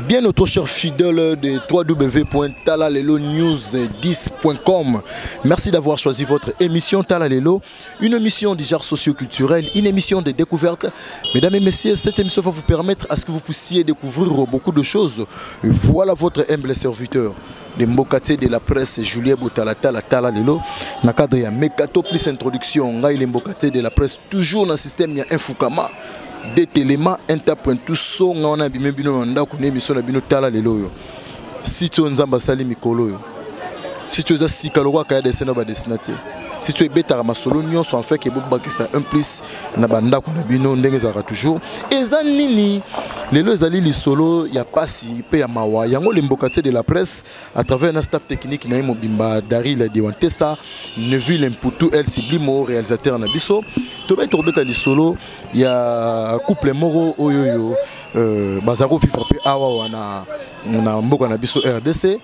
Bien notre cher fidèle de www.talalelonews10.com. Merci d'avoir choisi votre émission Talalelo, une émission du genre socio-culturel, une émission de découverte. Mesdames et messieurs, cette émission va vous permettre à ce que vous puissiez découvrir beaucoup de choses. Voilà votre humble serviteur. Le mbokate de la presse Julien Botalatala Talalelo na cadre ya Mekato plus introduction ngai le mbokate de la presse toujours dans le système ya Infukama detelema inter.tout nga wana bime bino na ndako na émission na bino tala lelo oyo site oyo Nzambe asali mikolo oyo site oyo eza sika lokola kaya dessin na ba dessina te site oyo ebetaka masolo nyonso en fait ke bobakisa un plus na bandako na bino ndenge ezalaka toujours eza nini lelo ezali lisolo ya pasi pe ya mawa yango le mbokatier de la presse à travers na staff technique na ye mobimba Daril Dewantesa Neville Mputu El Siblimo réalisateur na biso tobe tokobeta lisolo ya couple moko oyo oyo baza kovivre mpe awa wana na mboka na biso RDC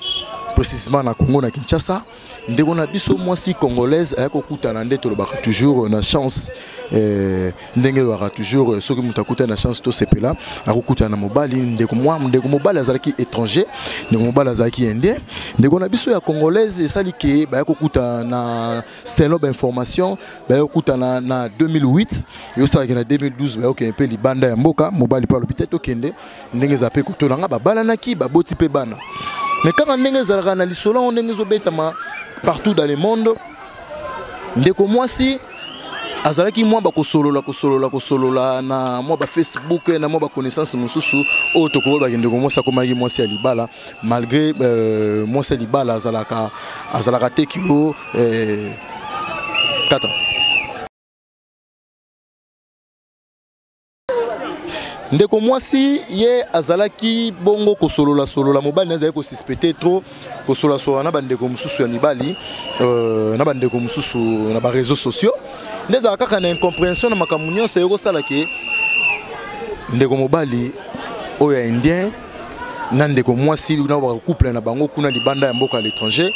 précisément na Congo na Kinshasa. Ndeko na biso mwasi congolaise aya kokutana nde tolobaka toujours na chance ndenge elobaka toujours soki moto akutana na chance tosepela akokutana na mobali ndeko mwa ndeko mobali azalaki étranger ndeko mobali azalaki indien ndeko na biso ya congolaise esali ke baya kokutana na selon ba information baya kokutana na 2008 yosalaki na 2012 baya kokende mpe libanda ya mboka mobali mpe alobi te tokende ndenge eza mpe kotolanga babalanaki baboti mpe bana mais kaka ndenge ezalaka na lisolo yango ndenge ezobetama partout dans le monde ndeko mwasi azalaki mwa bakosolola kosolola kosolola na mwa ba Facebook na mwa ba connaissance mosusu oyo tokoyebaki ndeko mwasi akomaki mwasi ya libala malgré mwasi ya libala azalaka azalaka te kio kata ndeko mwasi ye azalaki bongo kosolola solola mobali na azalaki kosuspecte trop kosolola solola na bandeko mosusu ya mibali na bandeko mosusu na ba réseaux sociaux nde ezalaka kaka na incompréhension na makambo nyonso eyo kosala ke ndeko mobali oyo ya indien na ndeko mwasi na ba couple na bango kuna libanda ya mboka à l'étranger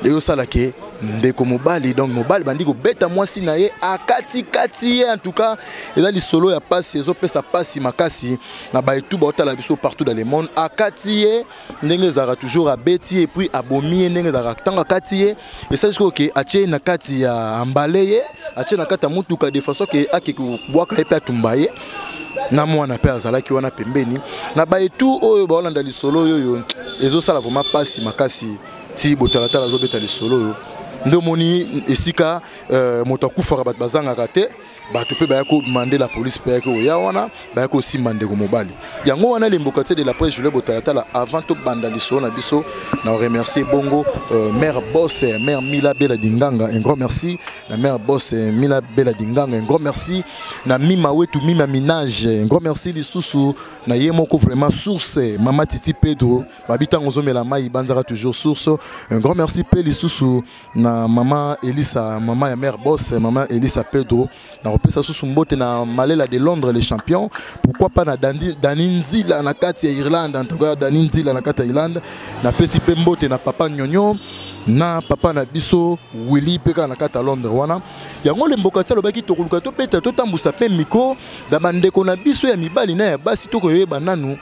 eyosala ke ndeko mobali donc mobali bandi kobeta mwasi na ye akatikati ye en tout cas eza lisolo ya pasi ezopesa pasi makasi na baetu baotala biso partout dans le monde akati ye ndenge ezalaka toujours abeti ye puis abomi ye ndenge ezalaka ntango akati ye esali sikoyo ke atie na kati ya ambale ye atie na kati ya motuka de façon ke ake kobwaka ye mpe atumba ye na mwana mpe azalaki wana pembeni na baetu oyo baolanda lisolo oyo oyo ezosala vraiment pasi makasi ti botalatala azobeta lisolo oyo nde omoni esika moto akufaka bato bazangaka te bato mpe baya komande la police mpe bayaki koya wana baya kosimba ndeko mobali yango wana le mbokatier de la presse Julien Botalatala avant tobanda lisolo na biso na remercier bongo mère boss mère Mila Bela Dinganga un grand merci na mère boss Mila Bela Dinganga un grand merci na Mima wetu Mima Minage un grand merci lisusu na ye moko vraiment source Mama Titi Pedro babita ngozomela mai banzaka toujours source un grand merci pe lisusu na mama Elisa mama ya mère boss mama Elisa Pedro na kopesa susu mbote na Malela de Londres les champions pourquoi pas na Dani Nzila na kati ya Irlande en tout cas Dani Nzila na kati ya Irlande na pesi pe mbote na papa Nyonyo na papa na biso Willy pe kaka na kati ya Londres wana yango le mbokati alobaki tokoluka tobeta totambusa pe micro na bandeko na biso ya mibali na ya basi tokoyeba nanu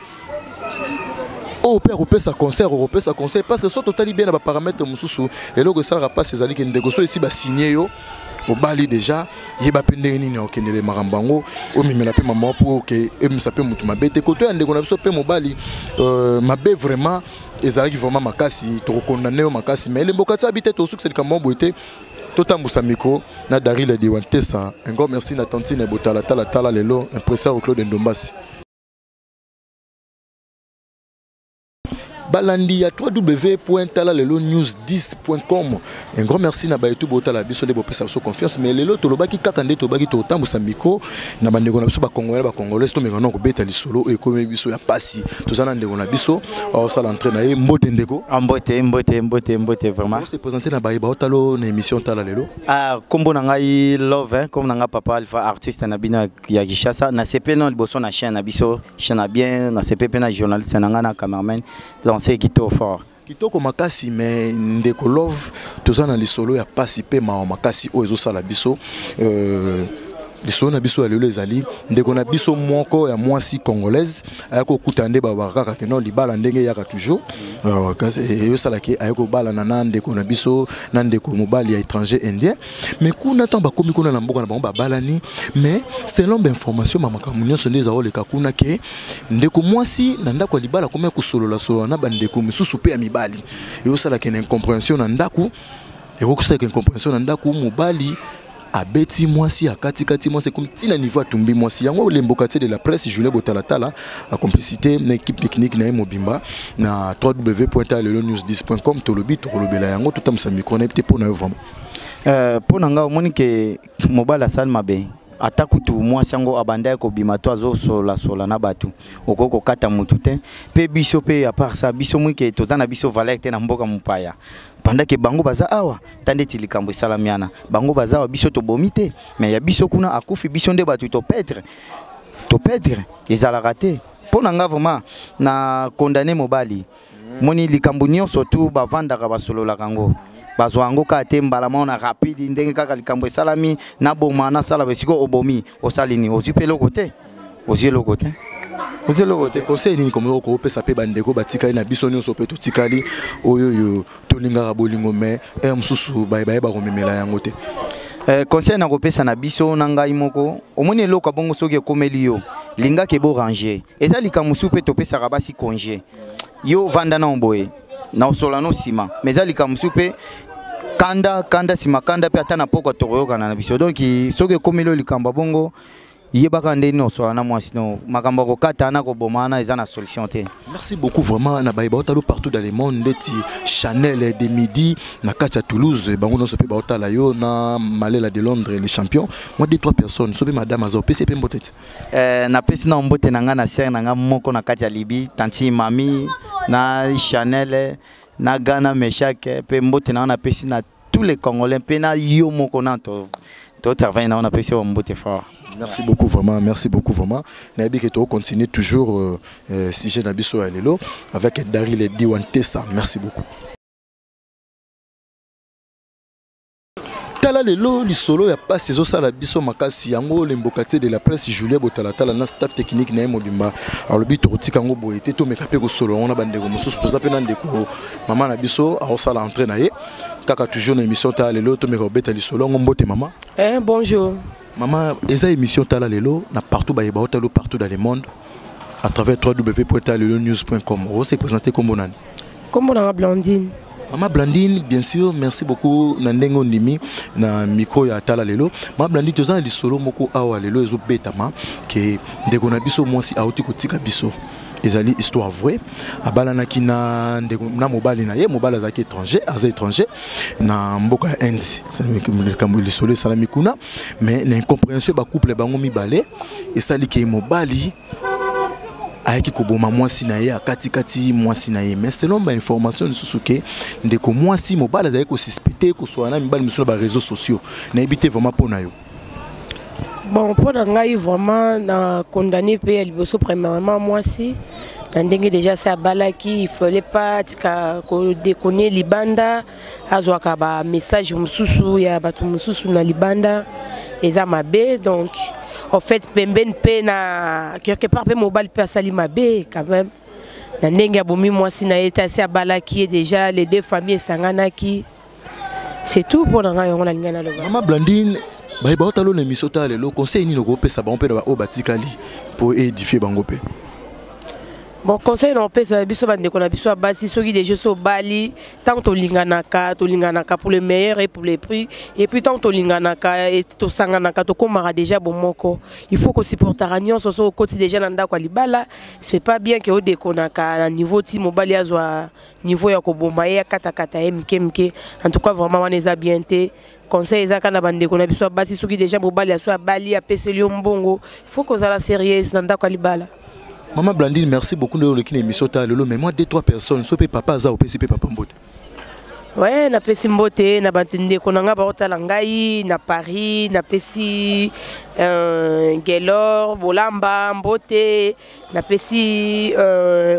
oyo mpe akopesa conseil akopesa conseil parce que so totali bien na baparamètre mosusu eloko esalaka mpasi ezali ke ndeko so esi basigne yo obali déjà yeba mpe ndenge nini okendele makambo yango omemela mpe mama mpo oke emisa mpe motu mabe te koto ya ndeko na biso mpe mobali mabe vraiment ezalaki vraiment makasi tokokondane yo makasi mais elembo kati abi te tosukisa likambo boye te totambusa micro na Daril Diwantesa un grand merci na tantine Botala tala tala lelo impresseur Claude Ndombasi. Balandi ya www.talalelonews10.com. Un grand merci na bayetu botala biso nde bopesa biso confiance, mais lelo tolobaki kaka nde tolobaki totambusa micro na bandeko na biso bacongolais, bacongolais, tomeka na kobeta lisolo oyo ekomi biso ya pasi. Toza na ndeko na biso aosala entrée na ye. Mbote, ndeko. Ah, mbote, mbote, mbote, mbote vraiment. Se présenter na baye baotalo na émission Tala Lelo. Ah, kombo na ngai Love, hein, kombo na ngai Papa Alpha, artiste na bino ya Kinshasa. Na CP na liboso na chaîne na biso, chaîne na bien, na CP pe na journaliste na ngai na cameraman. Donc c'est kitoko fort. Kitoko makasi. Mais ndeko Love, toza na lisolo ya pasi mpe mawa makasi oyo ezosala biso. Lisolo na biso ya lelo ezali ndeko na biso moko ya mwasi congolaise aya kokuta nde babaka kaka keno libala ndenge eyaka toujours. Kasi eyosalaki aye kobalana na ndeko na biso, na ndeko mobali ya étranger indien. Mais kuna, ntango bakomi kuna na mboka na bango, babalani. Mais selon bainformation, bamakambo nyonso nde eza koleka kuna, ke ndeko mwasi na ndako ya libala akomi kosolola-solola na bandeko misusu mpe ya mibali. Eyosalaka na incompréhension na ndako, ekokosalaka incompréhension na ndako. Mobali abeti mwasi, akatikati mwasi, ekomi ntina niveau atumbi mwasi. Yango lemboka tie de la presse Julien Botalatala a complicité na équipe technique na ye mobimba na www.lelonews10.com, tolobi tokolobela yango, totambusa micro na ye te. Mpo na yo vraiment? Mpo na ngai, omoni ke mobali asali mabe. Ata kutu mwasi yango abandaki kobima to azosolasola na bato, okoki kokata motu te. Mpe biso mpe, à part ça, biso mwike toza na biso valeur te na mboka mopaya. Pendant ke bango baza awa, ta ndeti likambo esalami wana, bango baza awa, biso tobomi te, mais ya biso kuna akufi, biso nde bato toperdre, toperdre. Ezalaka te. Mpo na nga vraiment, na condamné mobali. Moni likambo nyonso tu bavandaka, basololaka yango, bazwa yango kaka te mbala moko na rapide. Ndenge kaka likambo esalami, naboma, nasala. Sikoyo obomi, osali nini? Ozwi mpe eloko te, ozwi eloko te, ozwi eloko te. Conseil nini komo okopesa mpe bandeko batikali na biso nyonso mpe totikali oyo oyo tolingaka bolingo, mais heure mosusu bayeba komemela yango te? Conseil nakopesa na biso na ngai moko, omoni eloko ya bongo soki ekomeli yo, lingaka eboranger. Eza likambo mosusu mpe topesaka basi congé: yo vanda nao boye, na osola no nsima. Mais eza likambo mosusu mpe kanda kanda nsima kanda mpe ata na pokwa tokoyokana na biso. Donc soki ekomeli yo likambo ya bongo, yebaka nde nini osola na mwasi no. Makambo ya kokata na koboma wana eza na solution te. Merci beaucoup vraiment na baye baotala partout dans le monde, ndeti Chanel de midi na kati ya Toulouse, bango nyonso mpe baotala yo na Malela de Londres, les champions. Moi, deux trois personnes, so mpe madame aza, opesi mpe mbote te? Napesi na mbote na ngai na sere na ngai moko na kati ya Libi, tanti Mami na Chanel na Gana Meshak. Mpe mbote na ngai napesi na tous les Congolais mpe na yo moko na to totravaille na yo, napesi yo mbote fort. Merci beaucoup vraiment, merci beaucoup vraiment. Nayebi ke tocontinue toujours sujet na biso ya lelo avec Daryl Diwantesa. Merci beaucoup. Tala lelo, lisolo ya pasi ezosala biso makasi. Yango lemboka tie de la presse Julien Botalatala na staff technique na ye mobimba alobi tokotika yango boye te, tomeka mpe kosolola yango na bandeko mosusu. Toza mpe na ndeko mama na biso aosala entrée na ye kaka toujours na émission Tala Lelo, tomeka kobeta lisolo yango. Mbote, mama. Eh, bonjour. Mama, eza émission Tala Lelo na partout, bayeba otalo partout dans le monde à travers www.talelonews.com. Ose présenter, kombo nani? Kombo na nga Blandine. Mama Blandine, bien sûr, merci beaucoup na ndenge ondimi na micro ya Tala Lelo. Mama Blandine, toza na lisolo moko awa lelo ezobetama ke ndeko na biso mwasi auti kotika biso. Ezali histoire vraie. Abalanaki na ndeko na mobali na ye, mobali azalaki étranger, aza étranger na mboka ya Inde. Likambo lisolo esalami kuna, mais na incompréhension ba couple bango mibale esali ke mobali ayaki koboma mwasi na ye, akatikati mwasi na ye. Mais selon bainformation lisusu ke ndeko mwasi, mobali azalaki kosuspecter koswala na mibali mosusu na baréseaux sociaux. Nayebi te vraiment, mpo na yo? Bon, mpo na ngai vraiment, na condamné mpe ya liboso premièrement mwasi na ndenge déjà se abalaki. Il fallait pas atika kodéconner libanda, azwaka bamessage mosusu ya bato mosusu na libanda, eza mabe. Donc en fait, pembeni mpe na quelque part mpe mobali mpe asali mabe quand même na ndenge abomi mwasi na ye te. Asi abalaki ye déjà, les deux familles esanganaki, c'est tout. Mpo na ngai, yango nalingai naloba. Mama Blandine, bayeba otala na émission Tala Lelo, conseil nini okopesa bango mpe na baoyo batikali mpo édifie bango mpe? Bon, conseil na opesa biso bandeko na biso ya basi, soki deja so obali, ntango tolinganaka, tolinganaka pour le meilleur et pour le prix. Et puis ntango tolinganaka, tosanganaka, tokomaka déjà bomoko. Il faut kosupportaka nyonso. So okoti déjà na ndako ya libala, c'est pas bien ke odekonaka na niveau ti mobali azwa niveau ya koboma ye, akatakata ye mike mike. En tout cas, vraiment, wana eza bien te. Conseil eza kaka na bandeko na biso ya basi, soki déjà mobali aso abali, apeseli yo mbongo, il faut kozala sérieuse na ndako ya libala. Mama Blandine, merci beaucoup de oleki na émission ta lelo. Mais moi, deux trois personnes, so mpe papa aza, opesi mpe papa mbote. Ouais, napesi mbote na bato, ndeko na ngai baotala ngai na Paris. Napesi Gelor Bolamba mbote, napesi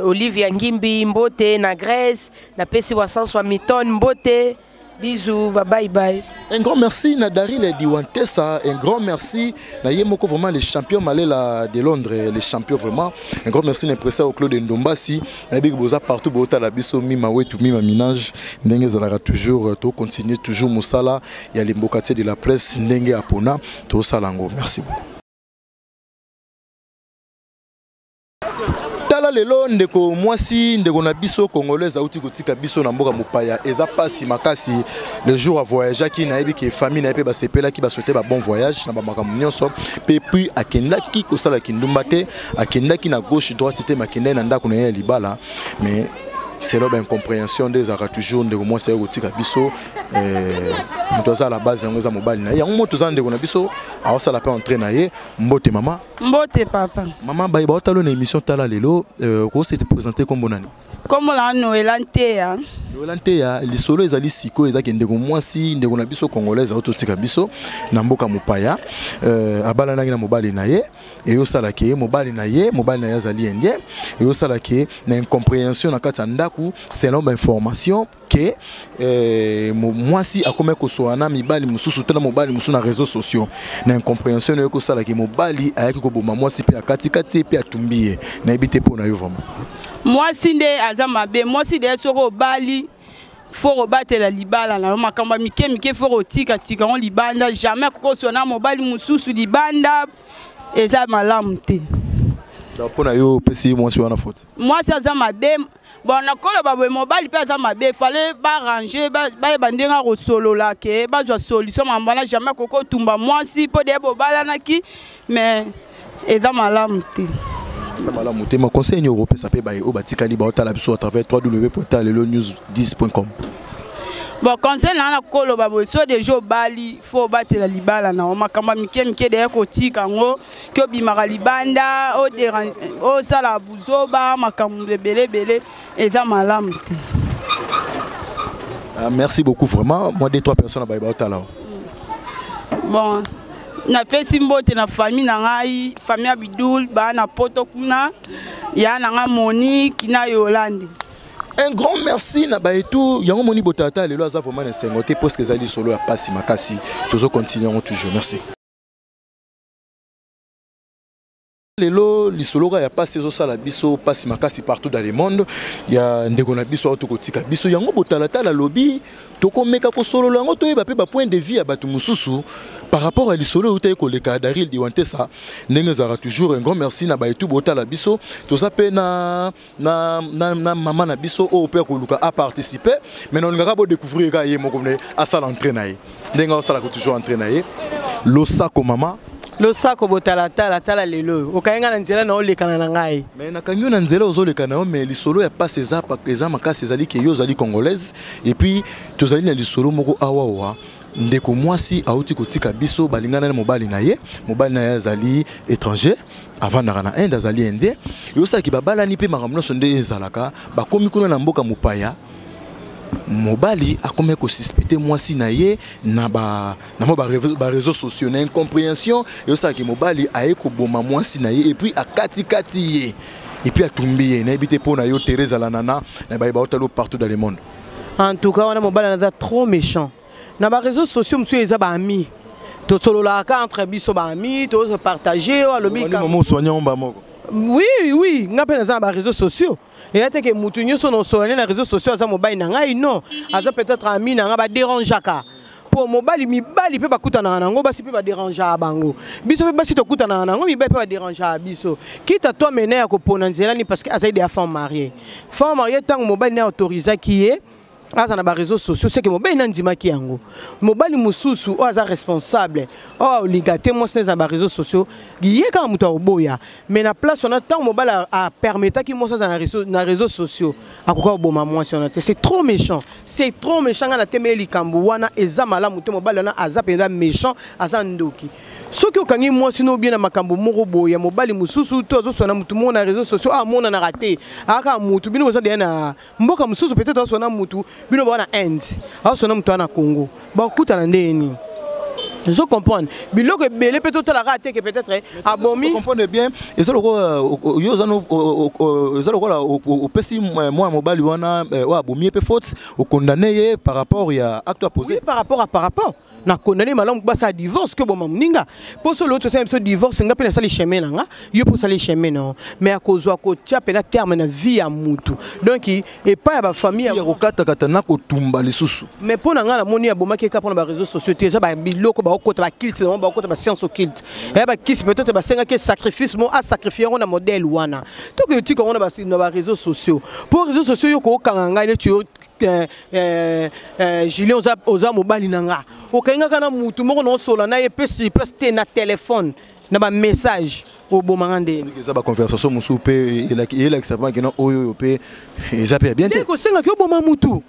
Olivia Ngimbi mbote na Grèce, napesi Wasanso wa Miton mbote. Bisous, bye bye bye. Un grand merci na Daryl Diwantessa, un grand merci na Yemoko, vraiment les champions Malela de Londres, les champions vraiment. Un grand merci na pressa au Claude Ndombasi, na big boza partout bota la biso mima wetu mima minage, ndenge zalaka toujours to continuer toujours musala ya limbokatier de la presse ndenge apona to salango. Merci beaucoup. Tala lelo, ndeko mwasi, ndeko na biso congolaise auti kotika biso na mboka mopaya. Eza pasi makasi. Le jour avoyageaki, nayebi ke famille na ye mpe basepelaki, basouhaite ba bon voyage na bamakambo nyonso. Mpe puis akendaki kosala kindumba te, akendaki na gauche droite te, makendaki na ndako na ye ya libala. Mais selon baincompréhension nde ezalaka toujours, ndeko mwasi aye kotika biso. Moto aza la base yango eza mobali na ye. Yango moto eza ndeko na biso aosala mpe entrée na ye. Mbote mama. Mbote papa. Mama, baye baotala na émission Tala Lelo, kose te présenter, kombo nani? Kombo na Noela Nteya. Noela Nteya, lisolo ezali sikoyo ezaki ndeko mwasi, ndeko na biso congolaise aototika biso na mboka mopaya. Abalanaki na mobali na ye. Eyosalaki ye mobali na ye azali indien. Eyosalaki ye na incompréhension na kati ya ndako, selon bainformation ke mwasi akomi kosola na mibali mosusu to na mobali mosusu na réseaux sociaux. Na incompréhension oyo ekosalaki, mobali ayaki koboma mwasi mpe akatikati ye mpe atumbi ye. Nayebi te mpo na yo vraiment. Mwasi nde aza mabe. Mwasi de, soki obali, faut kobatela libala na yo. Makambo ya mike mike, faut kotikatika yango libanda. Jamais akoki na mobali mosusu libanda, eza malamu te. Donc mpo na yo, opesi mwasi wana faute? Mwasi aza mabe. Bon, nakoloba boye, mobali mpe aza mabe. Fallait baarranger, bayeba ndenge akosolola ke bazwa solution. Makambo wana, jamais akoki kotumba mwasi mpo de bobalanaki, mais eza malamu te. Eza malamu te. Ma conseil nini okopesa mpe baye oyo batikali baotala biso à travers www.lelonews10.com? Bon, conseil na nga na koloba boye, so deja obali, faut obatela libala na yo. Makambo ya mike mike deya kotika yango, ke obimaka libanda, osala buzoba, makambo ebele ebele, eza malamu te. Ah, merci beaucoup vraiment. Moi, deux trois personnes baye baotala. Bon, napesi mbote na famille na ngai, famille ya Bidul, baa na Poto kuna, ya na ngai Monique na Yolande. Un grand merci na baetu yango moni botata. Lelo aza vraiment na esengo te, parce que ezali lisolo ya pasi makasi. Tozocontinue yango toujours. Merci. Lelo lisolo kaka ya pasi ezosala biso pasi makasi partout dans le monde, ya ndeko na biso awa tokotika biso. Yango botalatala alobi tokomeka kosolola yango, toyeba mpe bapoint de vue ya bato mosusu par rapport à lisolo oyo eutaki koleka, Daril Diwantesa. Ndenge ezalaka toujours, un grand merci na baetu botala biso. Toza mpe na mama na biso oyo mpe akoluka aparticipe, mais nalingaka bodécouvrir kaka ye moko ne asala entrée na ye ndenge aosalaka toujours entrée na ye. Losako mama. Losako botalatala. Tala lelo oyo okangi ngai na nzela na olekana na ngai. Mais nakangi yo na nzela, ozoleka na yo, mais lisolo ya pasi eza makasi. Ezali ke yo ozali congolaise et puis tozali na lisolo moko awawa. Ndeko mwasi auti kotika biso, balingana na mobali na ye. Mobali na ye azali étranger, avandaka na Inde, azali indien. Eyosalaki babalani mpe makambo nyonso nde ezalaka. Bakomi kuna na mboka mopaya, mobali akomi kosuspecte mwasi na ye na mwa baréseaux sociaux. Na incompréhension eyosalaki, mobali aye koboma mwasi na ye et puis akatikati ye et puis atumbi ye. Nayebi te mpo na yo, Thérèse Alanana, na baye baotala partout dans le monde. En tout cas, wana mobali naza trop méchant. Na baréseaux sociaux mosusu eza baami, tosololaka entre biso baami, tozopartage oyo alobi. Mama osoigne omba moko. Oui, nga mpe naza na baréseaux sociaux. Eya te ke mutu nyonso na osolani na réseaux sociaux aza mobali na ngai. Non, aza peut-être ami na ngai, baderangeaka. Mpo mobali, mibali mpe bakutanaka nango, basi mpe baderangeaka bango. Biso mpe basi tokutanaka nango, mibali mpe baderangeaka biso. Kita to amene ya kopona nzela nini, parce que azali deya femme mariée. Femme mariée, ntango mobali na autorisaki ye aza na baréseaux sociaux, seke mobali na ndimaki yango. Mobali mosusu oyo aza responsable, oyo aolinga te mwasi na eza na baréseaux sociaux, ye kaka moto akoboya. Mais na place wana, ntango mobali apermetaki mwasi aza na réseaux sociaux, akoka koboma mwasi wana te. C'est trop méchant, c'est trop méchant. Ngai natemeli likambo wana, eza malamu te. Mobali wana aza mpenza méchant, aza ndoki. Soki okangi mwasi no bien na makambo moko boye ya mobali mosusu, to azoswana motu moko na réseaux sociaux, amonanaka te, akaka mutu, bino boza deya na mboka mosusu, peut-être azoswana mutu, bino bawa na Inde, azoswana mutu wana na Congo, bakutana ndenge nini? Ozo comprendre biloko ebele mpe totalaka te ke peut-être abomi. Comprendre bien, eza lokola yo eza lokola opesi mwana mobali wana oyo abomi ye mpe faute, okondamne ye par rapport ya acte aposé. Oui, par rapport na condamné malamu basala divorce ke boma moninga. Mpo so lelo tosala biso divorce, nga mpe nasali chemin na nga, yo mpe osali chemin na yo, mais akozwa kotia mpena terme na vie ya mutu, donc epai ya bafamille. Ya kokatakata na kotumba lisusu. Mais mpo na ngai, namoni abomaki eka mpona baréseaux sociaux te. Eza biloko baokota, baculte nango, baokota bascience occulte, eya bakisi. Peut-être basengaki sacrifice mo asacrifie yango na modèle wana. Toke otika yango na baréseaux sociaux, mpo réseaux sociaux yo kookanga ngai neti yo Julien, oza mobali na nga, okangi kaka na mutu moko na osola na ye mpe sur place te, na telefone, na bamessage, obomanga ndeni. Eza baconversation mosusu mpe eyelakisa mpe kena oyo oyo mpe eza mpe ya bien te. Nde kosengaki oboma mutu,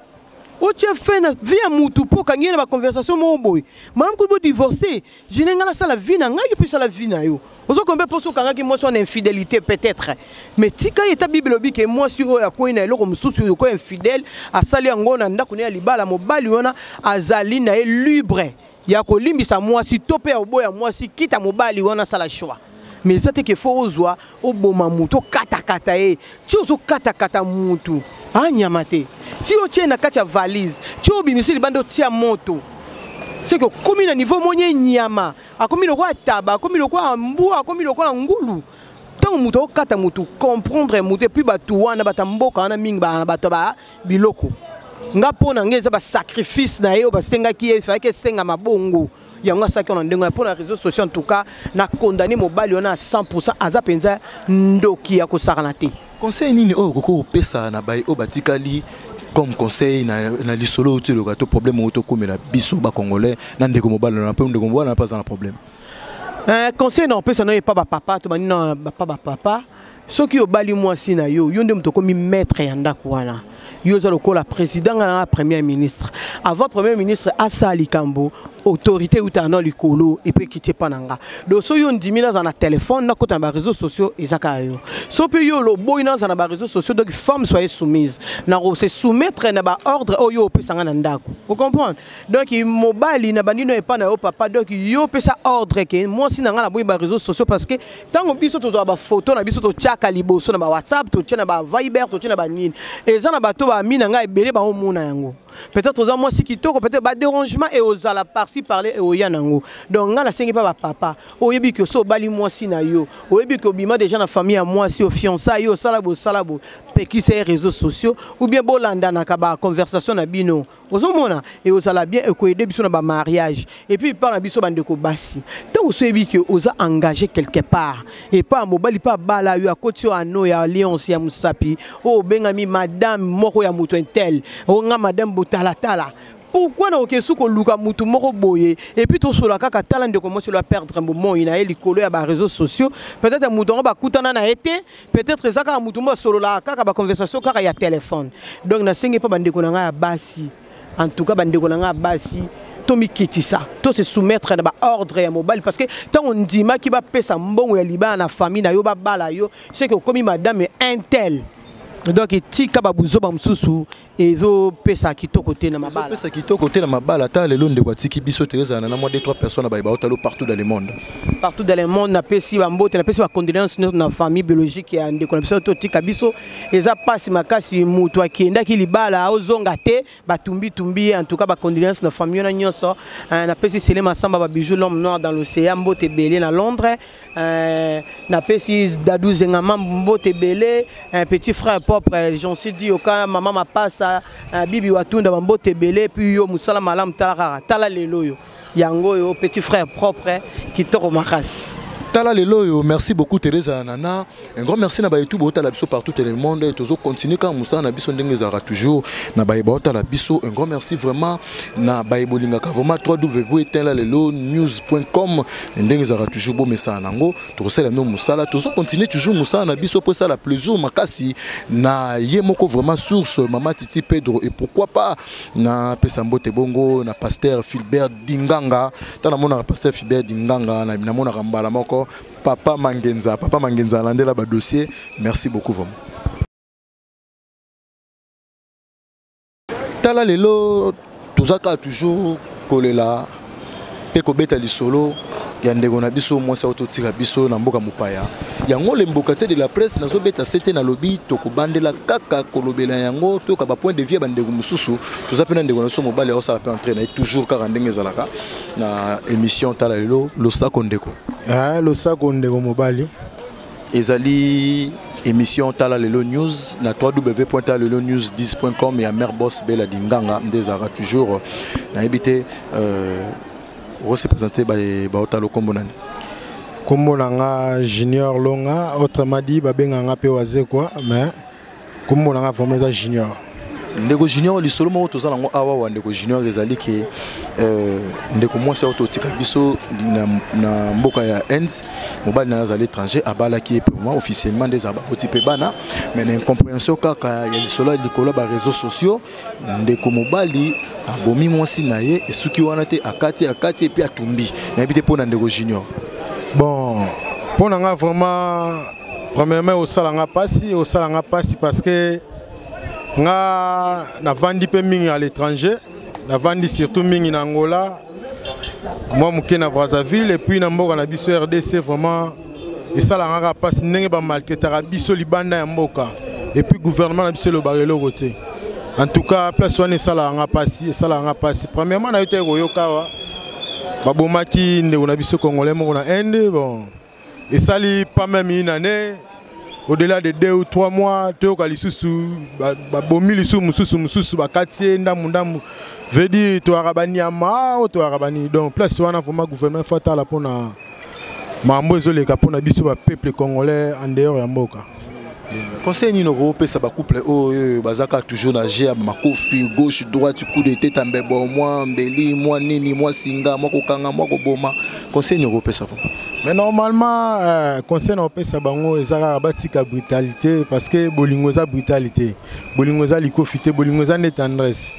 otie fin na vie ya mutu mpo okangi ye na baconversation moko boye. Malamu kuyi bodivorce. Julien, ngai nasala vie na ngai, yo mpe osala vie na yo. Ozokombe mposo okangaki mwasi wana infidélité peut-être, mais tika ye. Ta Bible elobi ke mwasi oyo akwei na eloko mosusu okoyo infidèle, asali yango na ndako na ye ya libala, mobali wana azali na ye libre ya kolimbisa mwasi to mpe ya koboya mwasi. Kita mobali wana asala choix, mais eza te ke fo ozwa oboma mutu, okatakata ye. Ti ozokatakata mutu, anyama te, ti otie na kati ya valise, ti obimisi libanda, otia moto, seke okomi na niveau moni nyama, akomi lokola taba, akomi lokola mbwa, akomi lokola ngulu. Ntango moto akokata motu, comprendre motu. Et puis bato wana, bato ya mboka wana mingi, bato ba biloko. Nga mpo na ngai, eza basacrifice na ye oyo basengaki ye, efalaki esengama bongo, yango asalaki wana ndenge. Mpo na réseaux sociaux, en tout cas na condamné mobali wana à 100. Aza mpenza ndoki ya kosakana te. Conseil nini oyo okoki kopesa na baye oyo batikali comme conseil na lisolo oyo toyeloka to problème oyo tokomela biso bacongolais na ndeko mobali na mpe ndeko mobali na mpe aza na problème? Conseil na opesa na yo epa bapapa to banini na bapa bapapa: soki obali mwasi na yo, yo nde moto okomi maître ya ndako wana. Yo oza lokola président, nga na premier ministre. Avant premier ministre asala likambo, autorité eutaka na likolo epe ekiti epa na nga. Donc so yo ndimi naza na telefone, nakota na baréseaux sociaux, eza kaka yo. So mpe yo loboyi naza na baréseaux sociaux, donc femme, soyez soumise na se soumettre na baordre oyo opesanga na ndako. Ocomprendre? Donc mobali na bandino epa na yo papa, donc yo opesa ordre ke mwasi na nga na boyi baréseaux sociaux, parce que ntango biso tozwa bafoto na biso, totiaka liboso na bawhatsapp, totia na baviber, totia na banini, eza na bato bami na ngai ebele baomona yango. Peut-être oza mwasi kitoko, peut-être badérangement e ozala par-ci par-là, eoya nango. Donc ngai nasengi mpa bapapa: oyebi ke so obali mwasi na yo, oyebi ke obima déjà na famille ya mwasi, ofiançailles ye, osala boye, osala boye, pekisa ye réseaux sociaux, ou bien bolandanaka baconversation na bino. Ozomona, eozala bien, ekoyede biso na bamariage. Et puis epa na biso bandeko basi, ntango so oyebi ke oza engagé quelque part epa ya mobali, mpe abala yo, akoti yo ano ya alliance ya mosapi oyo, obengami madame moko ya moto un tel, onga madame botalatala, pourquoi na oke su koluka mutu moko boye et puis tosola kaka? Tala ndeko mwasi oyo aperdre bomoi na ye likolo ya baréseaux sociaux. Peut-être mutu yango bakutana na ye te, peut-être eza kaka mutu moko asololaka kaka baconversation kaka ya telefone. Donc nasengi mpo bandeko na ngai ya basi, en tout cas bandeko na ngai ya basi, tomikitisa, to se soumettre na baordre ya mobali, parce que ntango ndimaki bapesa mbongo ya libala na famille na yo, babala yo, c'est que okomi madame un tel. Donc etika babuzoba mosusu, ezopesa kitoko te na mabala. Ezopesa kitoko te na mabala. Ata lelo ndeko atiki biso te, ezala na mwa 2 3 personnes baye baotalo partout dans le monde. Partout dans le monde, napesi bambote, napesi bacondoléance nyonso na famille biologique ya ndeko na biso totika biso. Eza mpasi makasi, moto akendaki libala, ozonga te, batumbitumbi ye. En tout cas bacondoléance na famille wana nyonso. Napesi Sele Masamba, babijou, l'homme noir dans l'océan, mbote ebele na Londres. Napesi Dadu Zengama mbote ebele, petit frère. Propre Jonsi Dioka, mama Mapasa, Bibi Watunda, bambote ebele. Puis yo mosala malamu, tala kaka, tala lelo oyo, yango oyo, petit frère Propre, kitoko makasi. Tala lelo oyo. Merci beaucoup, Teresa Nana. Un grand merci na bayetu baotala biso partout dans le monde. Tozo continuer kaka mosala na biso ndenge ezalaka toujours na baye baotala biso. Un grand merci vraiment na baye bolingaka vraiment www.talalelonews.com ndenge ezalaka toujours. Bomesana nango, tokosala no mosala, tozo continuer toujours mosala na biso po esala plaisir makasi na ye moko vraiment source, mama Titi Pedro. Et pourquoi pas na pesa mbote bongo na pasteur Philbert Dinganga. Ntango namonaka pasteur Philbert Dinganga, namonaka mbala moko papa Mangenza. Papa Mangenza alandela badossier. Merci beaucoup vraiment. Tala lelo, toza kaka toujours kolela mpe kobeta lisolo ya ndeko na biso mwasi oyo totika biso na mboka mopaya. Yango le mbokatier de la presse nazobeta sete, nalobi tokobandela kaka kolobela yango, toyoka bapoint de vue ya bandeko mosusu. Toza mpe na ndeko na biso mobali aosala mpe entrée na ye toujours kaka ndenge ezalaka na émission Tala Lelo. Losako, ndeko. Ah, losako, ndeko mobali. Ezali émission Tala Lelo News na www.talalelonews10.com ya mare boss Bela Dinganga nde ezalaka toujours. Nayebi te, ose présenter, baotala, kombo nani? Kombo na nga Junior Longa, autrement dit babenganga mpe Wazekwa, mais kombo na nga vraiment eza Junior. Ndeko Junior, lisolo moko toza nango awa wa ndeko Junior ezali ke ndeko mwasi oyo totika biso na mboka ya Inde, mobali na ye azali étranger, abalaki ye vraiment officiellement nde ezala, bakoti mpe bana, mais na incompréhension kaka ya lisolo ya likolo ya baréseaux sociaux, ndeko mobali abomi mwasi na ye. Esuki wana te, akati akati et puis atumbi. Nayebi te, mpo na ndeko Junior? Bon, mpo na nga vraiment, premièrement osala nga mpasi, osala nga mpasi parce que nga navandi mpe mingi à l'étranger, navandi surtout mingi na Angola, mwa moke na Brazzaville et puis na mboka na biso RDC. Vraiment esalaka kaka mpasi ndenge bamaltraitaka biso libanda ya mboka et puis gouvernement na biso elobaka eloko te. En tout cas, place wana esalaka nga mpasi, esalaka nga mpasi. Premièrement, nayo te koyoka awa babomaki ndeko na biso congolais moko na Inde. Bon, esali pas même une année, au-delà de 2 ou 3 mois, toyoka lisusu babomi lisusu mosusu mosusu, bakati ye ndambu ndambu. Veut dire toyaka banyama oyo toyaka bani. Donc place wana vraiment gouvernement faut atala mpona makambo ezoleka mpona biso bapeuple congolais en dehors ya mboka. Conseil nini okopesa bacouple oyo bazaka toujours na jeu ya makofi, gauche, droite, coup de tête, mbebo, mwa mbeli, mwa nini, mwa singa, mwa kokanga, mwa koboma? Conseil nini okopesa vo? Mais normalement, conseil na opesa bango eza kaka batika brutalité, parce que bolingo eza brutalité, bolingo eza likofi te, bolingo eza nde tendresse.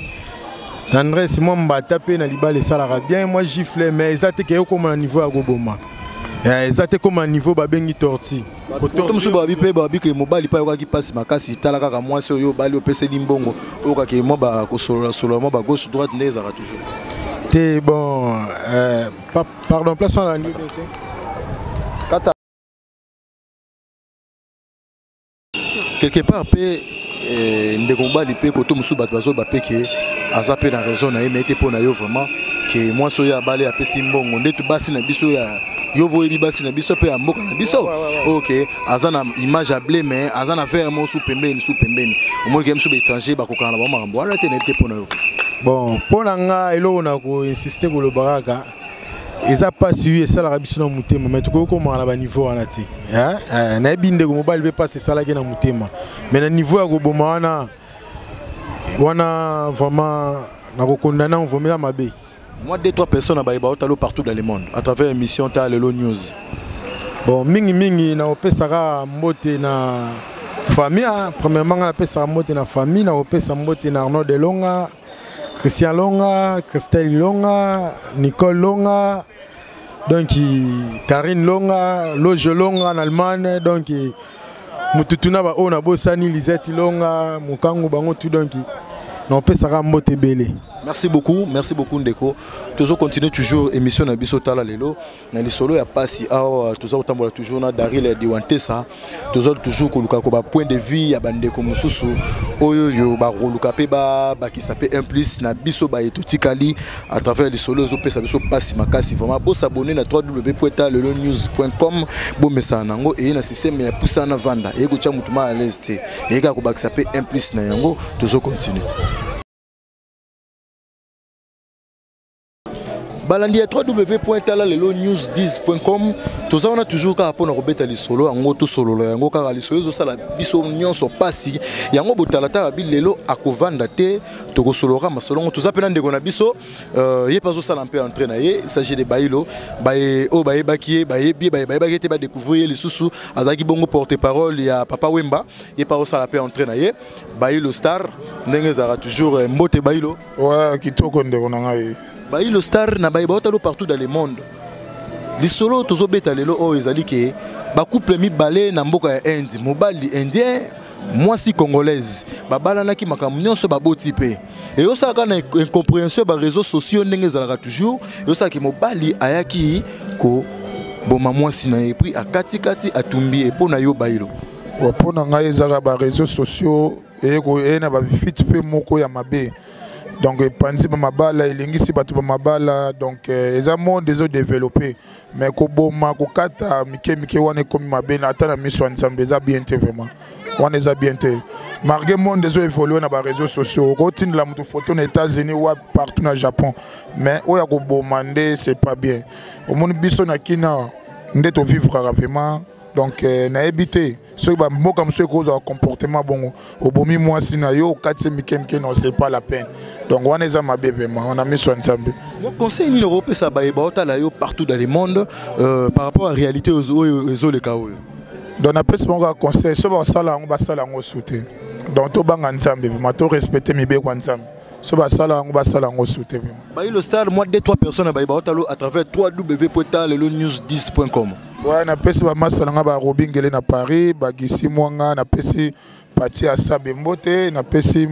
Tendresse, mwa mbata mpe na libala esalaka bien, mwa gifle, mais eza te ke okóma na niveau ya koboma. Eza te kóma na niveau babengi torture. To mosusu babi mpe babi ke mobali mpe ayokaki mpasi makasi. Tala kaka mwasi oyo obali, opeseli mbongo, oyokaki mwa bakosololasola, mwa bagauche droite nde ezalaka toujours. Te, bon, pardon, place wana nalandi te. Kata quelque part mpe ndeko mobali mpe koto mosusu bato bazoba mpe ke aza mpe na raison na ye, mais ete mpo na yo vraiment ke mwasi oyo abali, apesi mbongo, nde basi na biso ya yo boyebi, basi na biso mpe ya mboka na biso, ok, aza na image ya blé, mais aza na verre moko su pembeni, su pembeni, omoni ke mosusu baétranger bakokanga na bango makambo wana te. Nayebi te, mpo na yo? Bon, mpo na nga, eloko na koinsiste koloba kaka, eza mpasi oyo esalaka biso na motema, mais tokoki komaka na baniveau wana te. Nayebi ndeko mobali mpe mpasi esalaki na motema, mais na niveau ya koboma wana, wana vraiment nakokondana, vraiment eza mabe. Moi, deux trois personnes bayeba otalo partout dans le monde à travers émission Ta Lelo News. Bon, mingimingi nakopesaka mbote na famille. Premièrement, nga napesaka mbote na famille, nakopesa mbote na Arnaud Delonga, Christian Longa, Christelle Longa, Nicole Longa, donc Karine Longa, Loge Longa en Allemagne, donc mututu na baoyo nabosani, Lisette Longa, mokangu, bango tu, donc nakopesaka mbote ebele. Merci beaucoup, merci beaucoup ndeko. Tozo continuer toujours émission na biso tala lelo na lisolo ya pasi awa toza kotambola toujours na Daril Diwantesa. Tozo toujours koluka ko ba point de vue ya bandeko mosusu oyo yo ba koluka pe ba bakisa pe un plus na biso ba etotikali à travers lisolo ezo pesa biso pasi makasi vraiment. Bo s'abonner na www.talelonews.com bo mesana nango et na système ya pusana vanda et ko tia mutu ma à l'aise te et ka ko bakisa pe un plus na yango tozo continuer. Balandi ya www.talalelonews10.com, toza wana toujours kaka mpona kobeta lisolo yango, tosolola yango kaka lisolo ezosala biso nyonso pasi yango. Botalatala bi lelo akovanda te, tokosoloka masolo yango. Toza mpe na ndeko na biso, ye mpe azosala mpe entrée na ye. Il s'agit de Bailo baye oyo bayebaki ye, bayebi ye, bayebaki ye te, badécouvrir ye lisusu. Azalaki bongo porte parole ya Papa Wemba. Ye mpe azosala mpe entrée na ye. Bailo Star, ndenge ezalaka toujours, mbote Bailo. Ouais, kitoko ndeko na ngai. Bailo Star na baye baotalo partout dans le monde. Lisolo tozobeta lelo oyo ezali ke bacouple mibale na mboka ya Inde, mobali indien, mwasi congolaise, babalanaki, makambo nyonso, baboti mpe. Eyosalaka na incompréhension ya baréseaux sociaux ndenge ezalaka toujours, eyosalaki mobali ayaki koboma mwasi na ye, puis akatikati atumbi ye. Mpo na yo Bailo? Mpo na ngai, ezalaka baréseaux sociaux eye na bafite mpe moko ya mabe. Donc epanzi bamabala, elingisi bato bamabala. Donc eza monde ezodéveloppe, mais koboma, kokata mike mike wana ekomi mabe ata na miso ya Nzambe. Eza bien te vraiment, wana eza bien te. Malgré monde ezoévolue na baréseaux sociaux, okotindela moto photo na États-Unis wa partout na Japon, mais oyo ya koboma nde c'est pas bien. Omoni biso na kina nde tovivraka vraiment. Donc nayebi te soki bamboka mosusu ekozwa comportement bongo. Obomi mwasi na yo, okati mike mike, non, c'est pas la peine. Donc wana eza mabe vraiment wana miso ya Nzambe. Conseil nini okopesa baye baotala yo partout dans le monde, par rapport à réalité oyo ezoleka oyo? Donc napesi bango kaka conseil, so basala yango, basala yango su te. Donc tobanga Nzambe vraiment, torespecte mibeko ya Nzambe. So basala yango, basala yango su te vraiment. Bailo Star, moi deux trois personnes baye baotala à travers www.lelonews10.com. Ouais, napesi bamasa na nga, barobi ngele na Paris, bagisi mwanga, napesi pati asabe mbote, napesi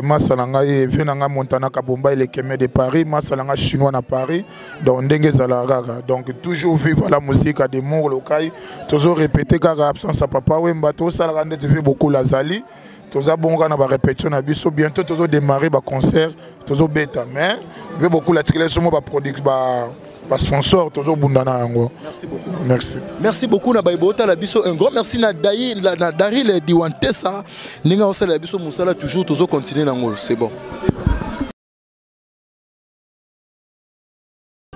masa na ngai, vieux na ngai Montana Kabomba elekeme de Paris, masa na ngai chinois na Paris. Donc ndenge ezalaka kaka, donc toujours vivre la musique de Mour Lokai. Tozo répéter kaka absence ya Papa Wemba, tosalaka ndeti vieux Bokula azali. Toza bongo kaka na barépétition na biso. Bientôt tozodémarrer baconcert, tozobeta, mais vieux Bokula atikela biso mo baproduct ba basponsor, tozobunda na yango. Merci beaucoup. Merci. Merci beaucoup na baye botala biso. Un grand merci na Dai na Daril Diwantesa ndenge osala biso mosala toujours, tozo continuer nango, c'est bon.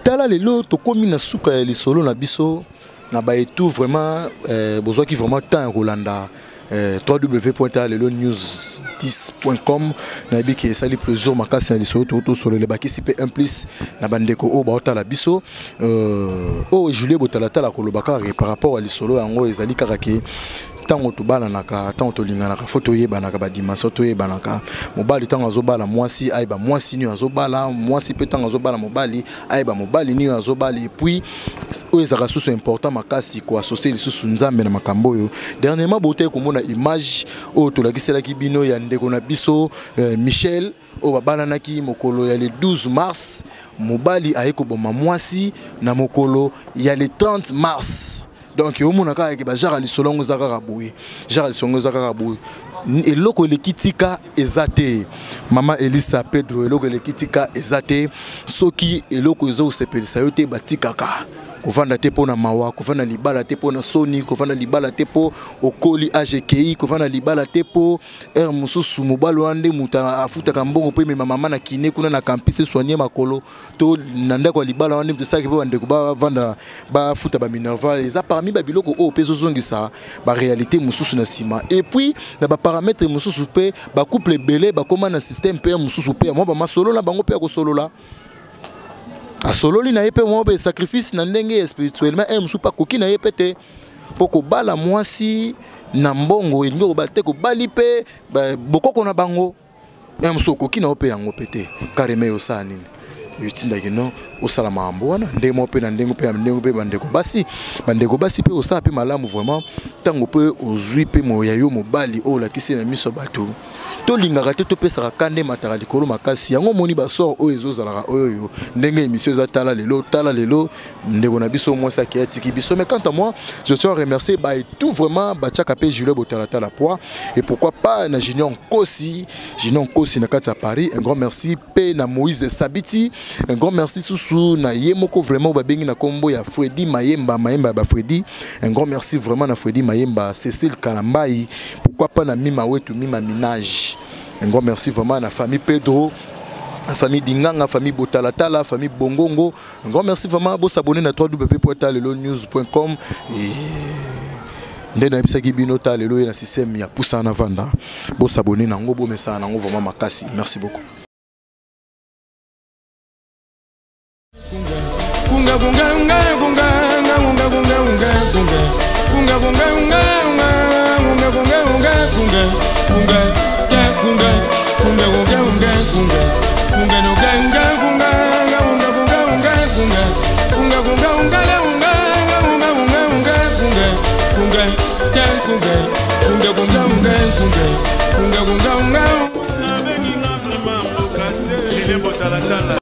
Tala lelo tokomi na suka ya lisolo na biso na baetu vraiment, bozwaki vraiment temps ya kolanda www.lelonews10.com. Nayebi ke esali plaisir makasi na lisolo to tosolele, bakisi mpe un plus na bandeko oyo baotala biso. Oyo Julie Botalatala koloba kaka par rapport ya lisolo yango ezali kaka ke ntango tobalanaka, ntango tolinganaka, fo toyebanaka badimension, toyebanaka. Mobali ntango azobala mwasi, ayeba mwasi nini azobala. Mwasi mpe ntango azobala mobali, ayeba mobali nini azobala. Et puis oyo ezalaka susu important makasi, koassocier lisusu Nzambe na makambo oyo. Dernièrement botaki komona image oyo tolakiselaki bino ya ndeko na biso Michel oyo babalanaki mokolo ya le 12 mars. Mobali aye koboma mwasi na mokolo ya le 30 mars. Donc omona kaka ke bajare lisolo yango eza kaka boye, jare lisolo yango eza kaka boye. Eloko eleki tika eza te, mama Elisa Pedro, eloko eleki tika eza te. Soki eloko eza kosepelisa yo te, batikaka. Kovanda te mpo na mawa, kovanda libala te mpo na soni, kovanda libala te mpo okoli age ekei, kovanda libala te mpo heure mosusu mobali wana nde moto afutaka mbongo mpo emema mama na kine kuna na campus esoigne makolo, to na ndako ya libala wana nde moto esalaki mpo bandeko bavanda bafuta baminerval. Eza parmi babiloko oyo mpe ezozongisa baréalité mosusu na nsima. Et puis na baparamètre mosusu mpe, bacouple ebele bakóma na système mpe mosusu mpe ya mwa bamasolo na bango mpe ya kosolola. Asololi na ye mpe mwa mpe sacrifice na ndenge ya spirituellement e mosusu mpe akoki na ye mpe te, mpo kobala mwasi na mbongo elingi kobala te, kobali mpe bokoko na bango ya mosusu okoki na yo mpe yango mpe te. Carrément, osala nini etindaki no osala makambo wana ndenge moko mpe na ndenge mpe ya ndenge mpe. Bandeko basi mpe osala mpe malamu vraiment ntango mpe ozwi mpe ya yo mobali oyo olakisi na miso ya bato. Tolingaka te, topesaka kanda, emataka likolo makasi. Yango omoni basort oyo ezozalaka oyo oyo ndenge émission eza. Tala lelo, tala lelo, ndeko na biso mwasi akei, atiki biso. Mais quant à moi, je tiens à remercier ba et tout vraiment batiaka mpe Julien Botalatala poids, et pourquoi pas na Junior Nkosi, Junior Nkosi na kati ya Paris. Un grand merci mpe na Moïse Sabiti, un grand merci susu na ye moko vraiment babengi na nkombo ya Fredi Mayemba, Mayemba ya Bafredi. Un grand merci vraiment na Fredi Mayemba, Cécile Kalambai, pourquoi pas na Mima Wetu, Mima Minage. Un grand merci vraiment na famille Pedro, la famille Dinganga, famille Botalatala, famille Bongongo. Un grand merci vraiment. Vous s'abonner na www.talelonews.com et nde nayebisaki bino, ta lelo ye na système ya pusa na vanda. Bosabone nango, bomesana nango vraiment makasi. Merci beaucoup. Kunga kunga unga kunga unga kunga kunga unga kunga kunga kunga unga unga kunga kunga unga kunga kunga ya kunga kunga kunga unga kunga kunga no kunga kunga unga kunga unga kunga kunga kunga unga la unga unga kunga unga kunga kunga unga ya kunga kunga kunga unga kunga kunga kunga unga. Nabengi nga vraiment mboka te. Julien Botalatala.